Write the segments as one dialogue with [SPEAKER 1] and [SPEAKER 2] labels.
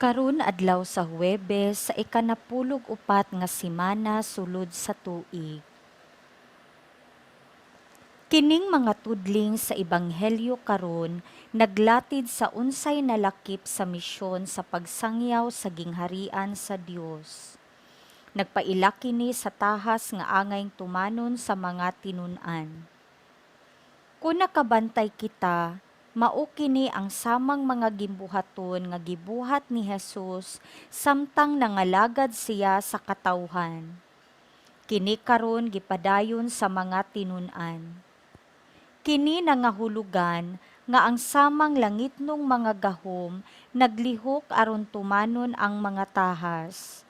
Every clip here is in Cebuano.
[SPEAKER 1] Karon adlaw sa Huwebes sa ikanapulog upat nga semana sulod sa tuig. Kining mga tudling sa ebanghelyo karon naglatid sa unsay nalakip sa misyon sa pagsangyaw sa gingharian sa Dios. Nagpaila kini sa tahas nga angayng tumanon sa mga tinun-an. Kun nakabantay kita, mao kini ang samang mga gimbuhaton nga gibuhat ni Jesus samtang nangalagad siya sa katawhan. Kini karon gipadayon sa mga tinun-an. Kini nangahulugan nga ang samang langitnong mga gahom naglihok aron tumanon ang mga tahas.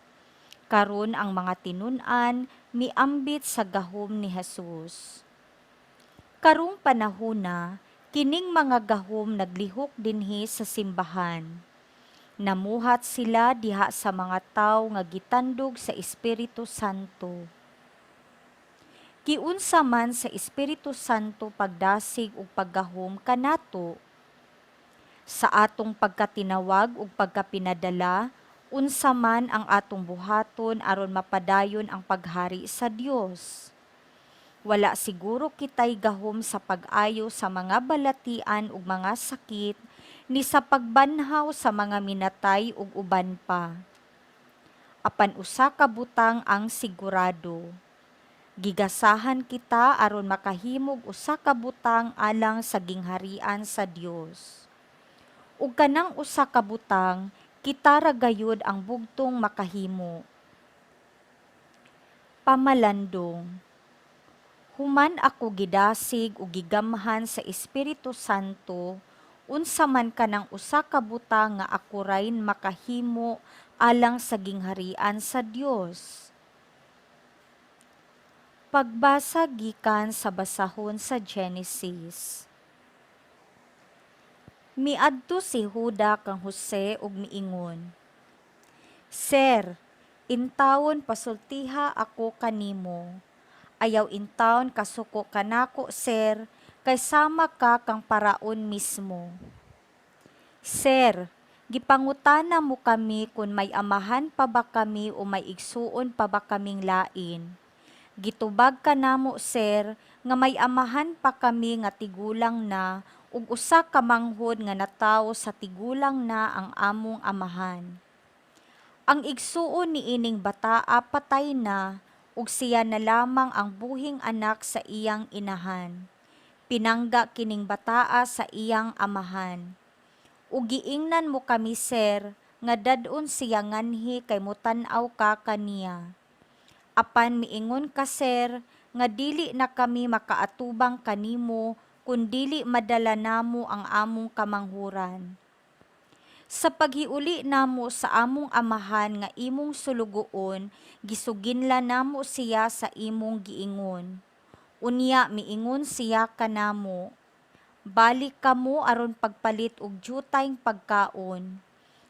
[SPEAKER 1] Karon ang mga tinun-an miambit sa gahom ni Jesus. Karong panahona, kining mga gahom naglihok dinhi sa simbahan. Namuhat sila diha sa mga tawo nga gitandog sa Espiritu Santo. Giunsa man sa Espiritu Santo pagdasig ug paggahom kanato? Sa atong pagkatinawag ug pagkapinadala, unsa man ang atong buhaton aron mapadayon ang paghari sa Dios? Wala siguro kitay gahom sa pag-ayo sa mga balatian ug mga sakit, ni sa pagbanhaw sa mga minatay ug uban pa. Apan usa ka butang ang sigurado. Gigasahan kita aron makahimog usa ka butang alang sa gingharian sa Dios. Ug kanang usa ka butang, kita ra gayud ang bugtong makahimo. Pamalandong. Human ako gidasig ug gigamhan sa Espiritu Santo, unsa man kanang usa ka butang nga ako ray makahimo alang sa gingharian sa Dios? Pagbasa gikan sa basahon sa Genesis. Miadto si Huda kang Jose ug miingon, "Sir, intawon pasultiha ako kanimo." "Ayaw intawon kasuko kanako, sir, kay sama ka kang Paraon mismo." "Sir, gipangutana mo kami kung may amahan pa ba kami o may igsuon pa ba kaming lain. Gitubag ka namo, sir, nga may amahan pa kami nga tigulang na ug usa ka manghod nga natawo sa tigulang na ang among amahan. Ang igsuon niining bataa patay na ug siya na lamang ang buhing anak sa iyang inahan. Pinangga kining bataa sa iyang amahan. Ug giingnan mo kami, sir, nga dad-on siya nganhi kay motan-aw ka kaniya. Apan miingon ka, sir, nga dili na kami makaatubang kanimo kun dili madala namo ang among kamanghuran. Sa paghiuli namo sa among amahan nga imong sulugoon, gisuginlan namo siya sa imong giingon. Unya miingon siya kanamo, 'Balik kamo aron pagpalit og dyutayng pagkaon.'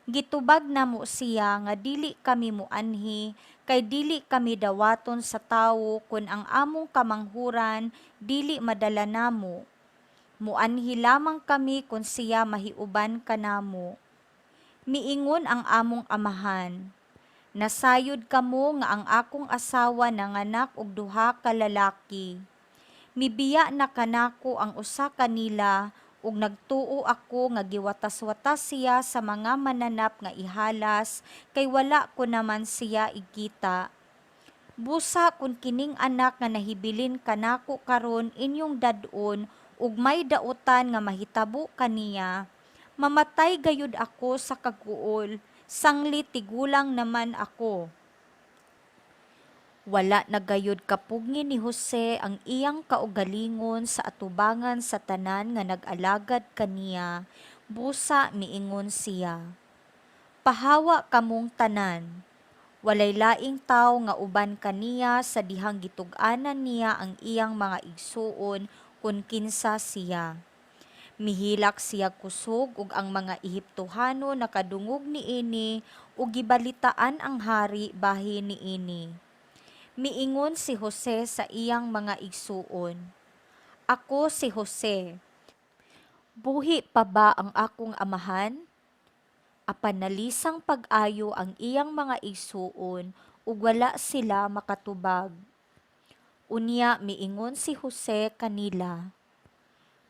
[SPEAKER 1] Gitubag namo siya nga dili kami moanhi kay dili kami dawaton sa tawo kun ang among kamanghuran dili madala namo. Moanhi lamang kami kun siya mahiuban kanamo. Miingon ang among amahan, 'Nasayod kamo nga ang akong asawa nanganak og duha ka lalaki. Mibiya na kanako ang usa kanila ug nagtuo ako nga giwatas-watas siya sa mga mananap nga ihalas kay wala ko naman siya igkita. Busa kun kining anak nga nahibilin kanako karon inyong dad-on ug may dautan nga mahitabo kaniya, mamatay gayud ako sa kaguol, sanglit tigulang naman ako.'" Wala na gayud kapugni ni Jose ang iyang kaugalingon sa atubangan sa tanan nga nag-alagad kaniya, busa miingon siya, "Pahawa kamong tanan." Walay laing tawo nga uban kaniya sa dihang gitug-anan niya ang iyang mga igsuon kun kinsa siya. Mihilak siya kusog ug ang mga Ehiptohanon nakadungog niini ug gibalitaan ang hari bahin niini. Miingon si Jose sa iyang mga igsuon, "Ako si Jose. Buhi pa ba ang akong amahan?" Apan nalisang pag-ayo ang iyang mga igsuon ug wala sila makatubag. Unya miingon si Jose kanila,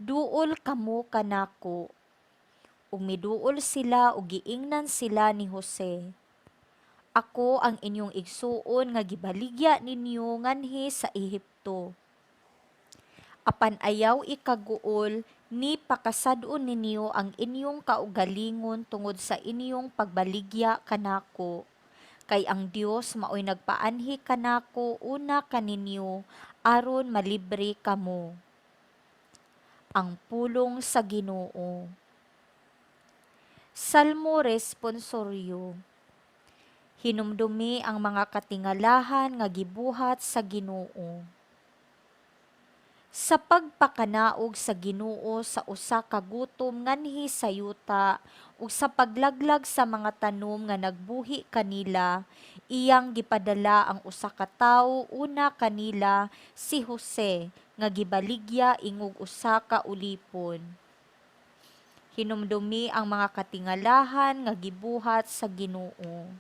[SPEAKER 1] "Duol kamo kanako." Ug miduol sila ug giingnan sila ni Jose, "Ako ang inyong igsuon nga gibaligya ninyo nganhi sa Ehipto. Apan ayaw ikaguol ni pakasad-on ninyo ang inyong kaugalingon tungod sa inyong pagbaligya kanako, kay ang Dios maoy nagpaanhi kanako una kaninyo aron malibre kamo." Ang pulong sa Ginoo. Salmo responsoryo. Hinumdumi ang mga katingalahan nga gibuhat sa Ginoo. Sa pagpakanaog sa Ginoo sa usa ka gutom nganhi sa yuta ug sa paglaglag sa mga tanom nga nagbuhi kanila, iyang gipadala ang usa ka tawo una kanila, si Jose, nga gibaligya ingog usa ka ulipon. Hinumdumi ang mga katingalahan nga gibuhat sa Ginoo.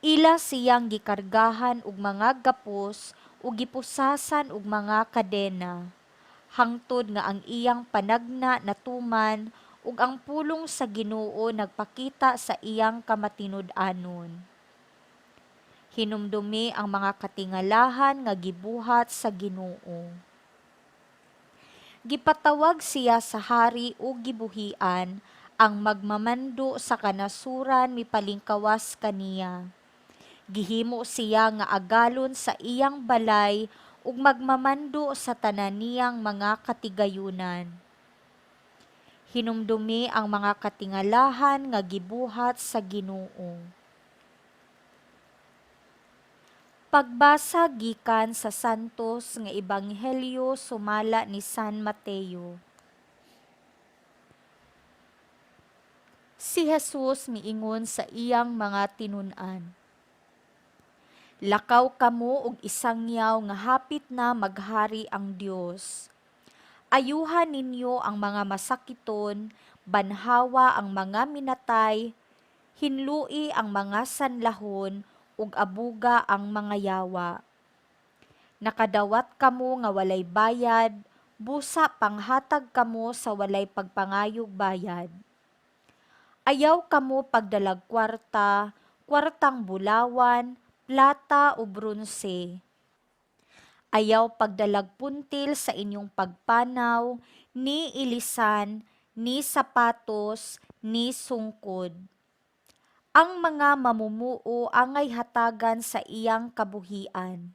[SPEAKER 1] Ila siyang gikargahan og mga gapos ug gipusasan og mga kadena, hangtod nga ang iyang panagna natuman ug ang pulong sa Ginoo nagpakita sa iyang kamatinud-anon. Hinumdumi ang mga katingalahan nga gibuhat sa Ginoo. Gipatawag siya sa hari ug gibuhian, ang magmamando sa kanasuran mipalingkawas kaniya. Gihimo siya nga agalon sa iyang balay ug magmamando sa tanan niyang mga katigayunan. Hinumdumi ang mga katingalahan nga gibuhat sa Ginoo. Pagbasa gikan sa Santos nga Ebanghelyo sumala ni San Mateo. Si Jesus miingon sa iyang mga tinun-an, "Lakaw kamo og isangyaw nga hapit na maghari ang Dios. Ayuha ninyo ang mga masakiton, banhawa ang mga minatay, hinlui ang mga sanlahon, ug abuga ang mga yawa. Nakadawat kamo nga walay bayad, busa panghatag kamo sa walay pagpangayog bayad. Ayaw kamo pagdalag kwarta, kwartang bulawan, plata o bronse. Ayaw pagdalag puntil sa inyong pagpanaw, ni ilisan, ni sapatos, ni sungkod. Ang mga mamumuo angay hatagan sa iyang kabuhian.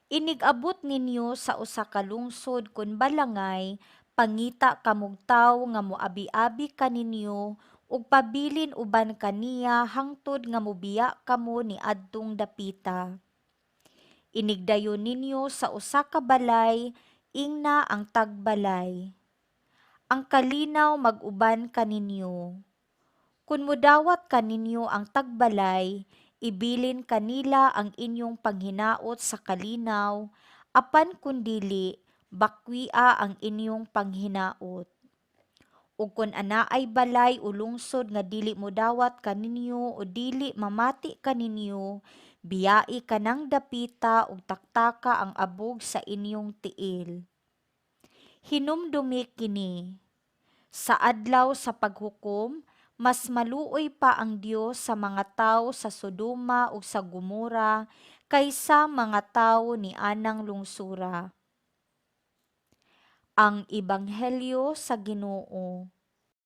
[SPEAKER 1] Inig-abot ninyo sa usa ka lungsod kon balangay, pangita kamog tawo nga moabi-abi kaninyo ug pabilin uban kaniya hangtod nga mobiya kamo niadtong dapita. Inigdayon ninyo sa usa ka balay, ingna ang tagbalay, 'Ang kalinaw mag-uban kaninyo.' Kun modawat kaninyo ang tagbalay, ibilin kanila ang inyong panghinaot sa kalinaw, apan kun dili, bakwia ang inyong panghinaot. Ug kun anaay balay o lungsod nga dili modawat kaninyo o dili mamati kaninyo, biyai kanang dapita ug taktaka ang abog sa inyong tiil. Hinumdumi kini: sa adlaw sa paghukom, mas maluoy pa ang Dios sa mga tawo sa Sodoma ug sa Gomora kaysa mga tawo nianang lungsura." Ang Ebanghelyo sa Ginoo.